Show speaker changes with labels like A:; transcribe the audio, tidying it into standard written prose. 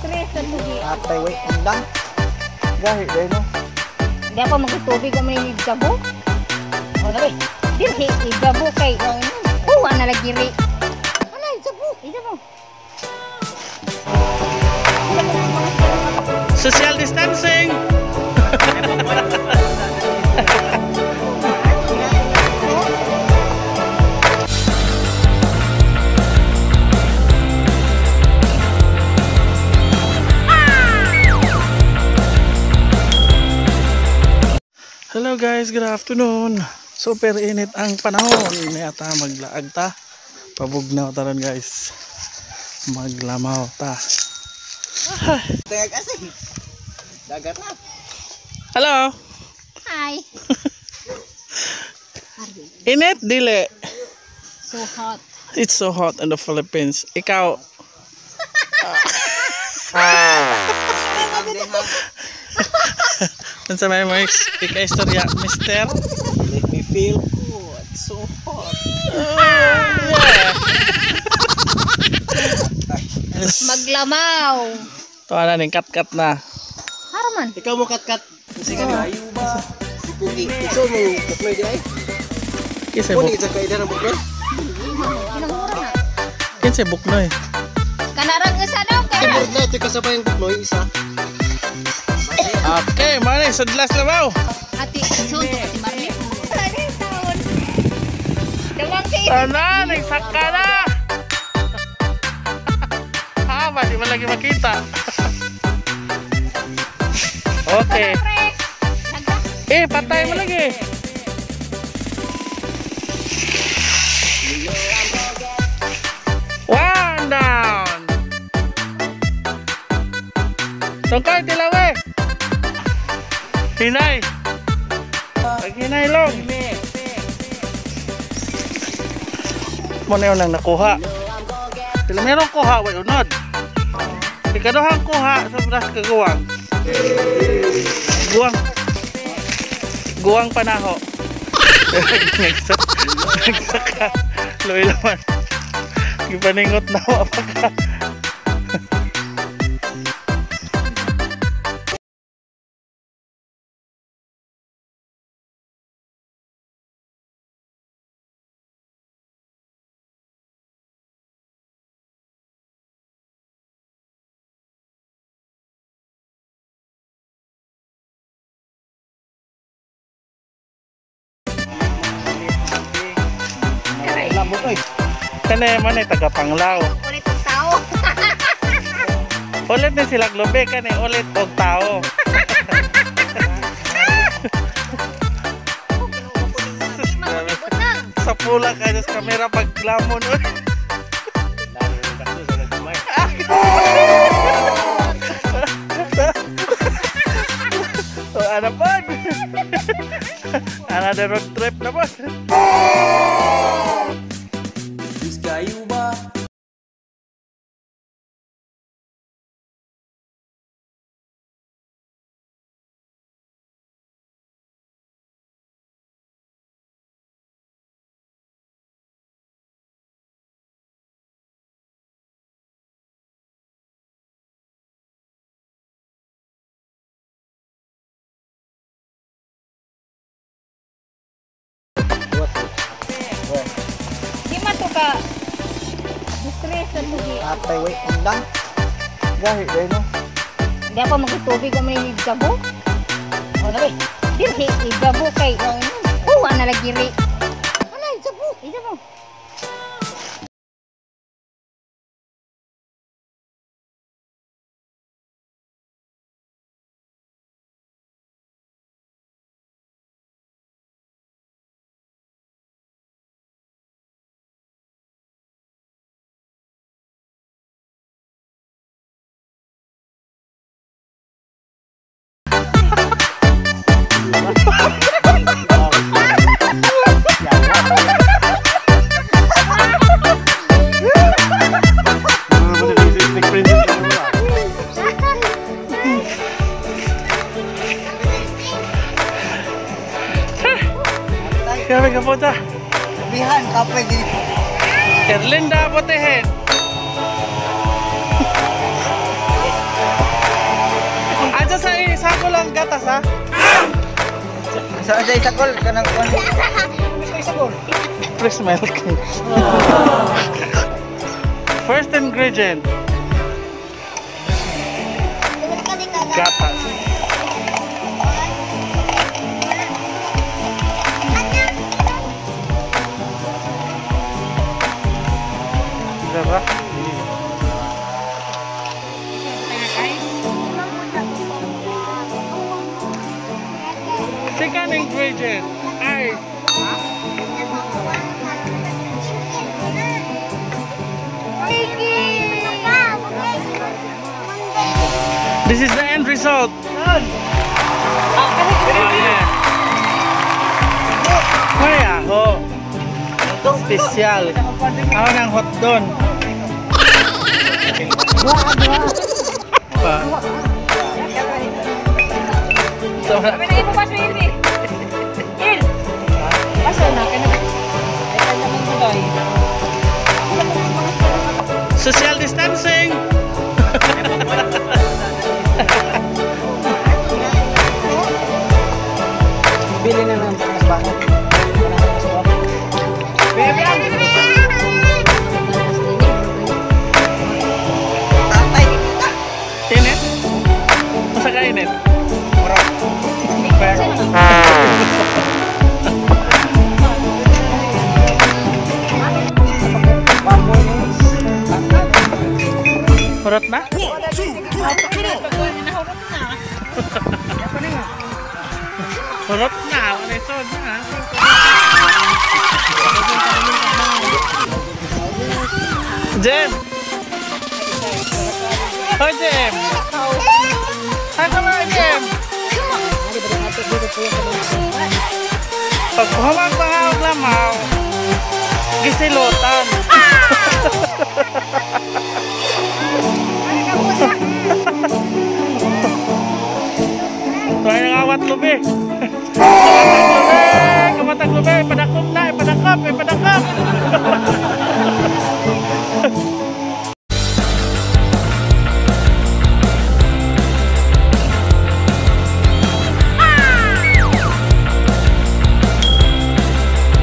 A: Stress sa tugi.
B: Atay way undang. Gahi day no.
A: Di pa magtubig ang may gabo.
B: Oh na bay.
A: Dirhi igabo kay kuha na lagi ri. Ana igabo, igabo.
C: Social distancing. Hello guys, good afternoon. Super init ang panahon. Yata maglaag ta. Pabugnaw taron guys. Maglamaw ta.
B: Tengag kasi. Dagat na.
C: Hello.
A: Hi.
C: Init dili.
A: So hot.
C: It's so hot in the Philippines. Ikaw. Unsa may mo ika-istorya, mister?
B: Make me feel good. So hot.
C: Oh, yeah.
A: Maglamaw.
C: Tuwa na ning kat-kat na.
A: Haraman.
B: Ikaw mo kat-kat. Kasi ka ayo ba? Pugi. Ikaw mo buknoy di ay.
C: Kinsay
B: Kunin
C: buk
B: sa kaida ng buknoy.
A: Kinahura na.
C: Kinsay buknoy.
A: Kanarang isa daw kay.
B: Timur na ito kasabay ang buknoy isa.
C: Okay, mali sudlas labaw.
A: Ati sunto si Marley. Dawang kay.
C: Ana, nagsaka na. Ha, ba di man lagi makita. Okay. Eh, patay mo lagi. One down. Tungkay, tilawe. Hinay. Pag hinay long. Mo na yun ang nakuha. Sila meron kuha, way unod. Ikaduhang kuha sa brass kaguwang. Guwang. Guwang panaho. Nagsaka. Luwi laman. Gipaningot na ako pa ka.
B: Lambot oy.
C: Kani man ay taga-Panglao.
A: Ulit og tao.
C: Ulit na sila globe kani ulit og tao. Sa pula kayo sa kamera paglamon. So, ano po? Another road trip na po.
A: Di man to ka stress sa tugi.
B: Atay way undang. Gahi day no.
A: Di pa magtubig ang may gabo.
B: Oh na bay.
A: Dirhi igabo kay kuha na lagi ri. Ana igabo, igabo.
C: Isakol ang gatas ha.
B: Sa isakol kanang kuan. Isakol.
C: Fresh milk. First ingredient, gatas. Diba? Second ingredient, ice. This is the end result. Oh, yeah. May aho. Special. Ako ng hot don. Pa. So,
A: Kami mo paso yun eh. Il! Paso na, kaya na. Ay, kaya mong tuloy.
C: Social distancing.
B: Bili na ng mas bahay. Tatay.
C: Init? Masa ka init?
B: Murag.
C: Pero, Hurot na? Hurot na. Wala isod na. Jem! Oh, Jem! Hi, come on, Jem! Pag humag mga lamaw, gisilotan. Try ng awat lubi. Kamatag lubi, kamatag lubi, padakop na.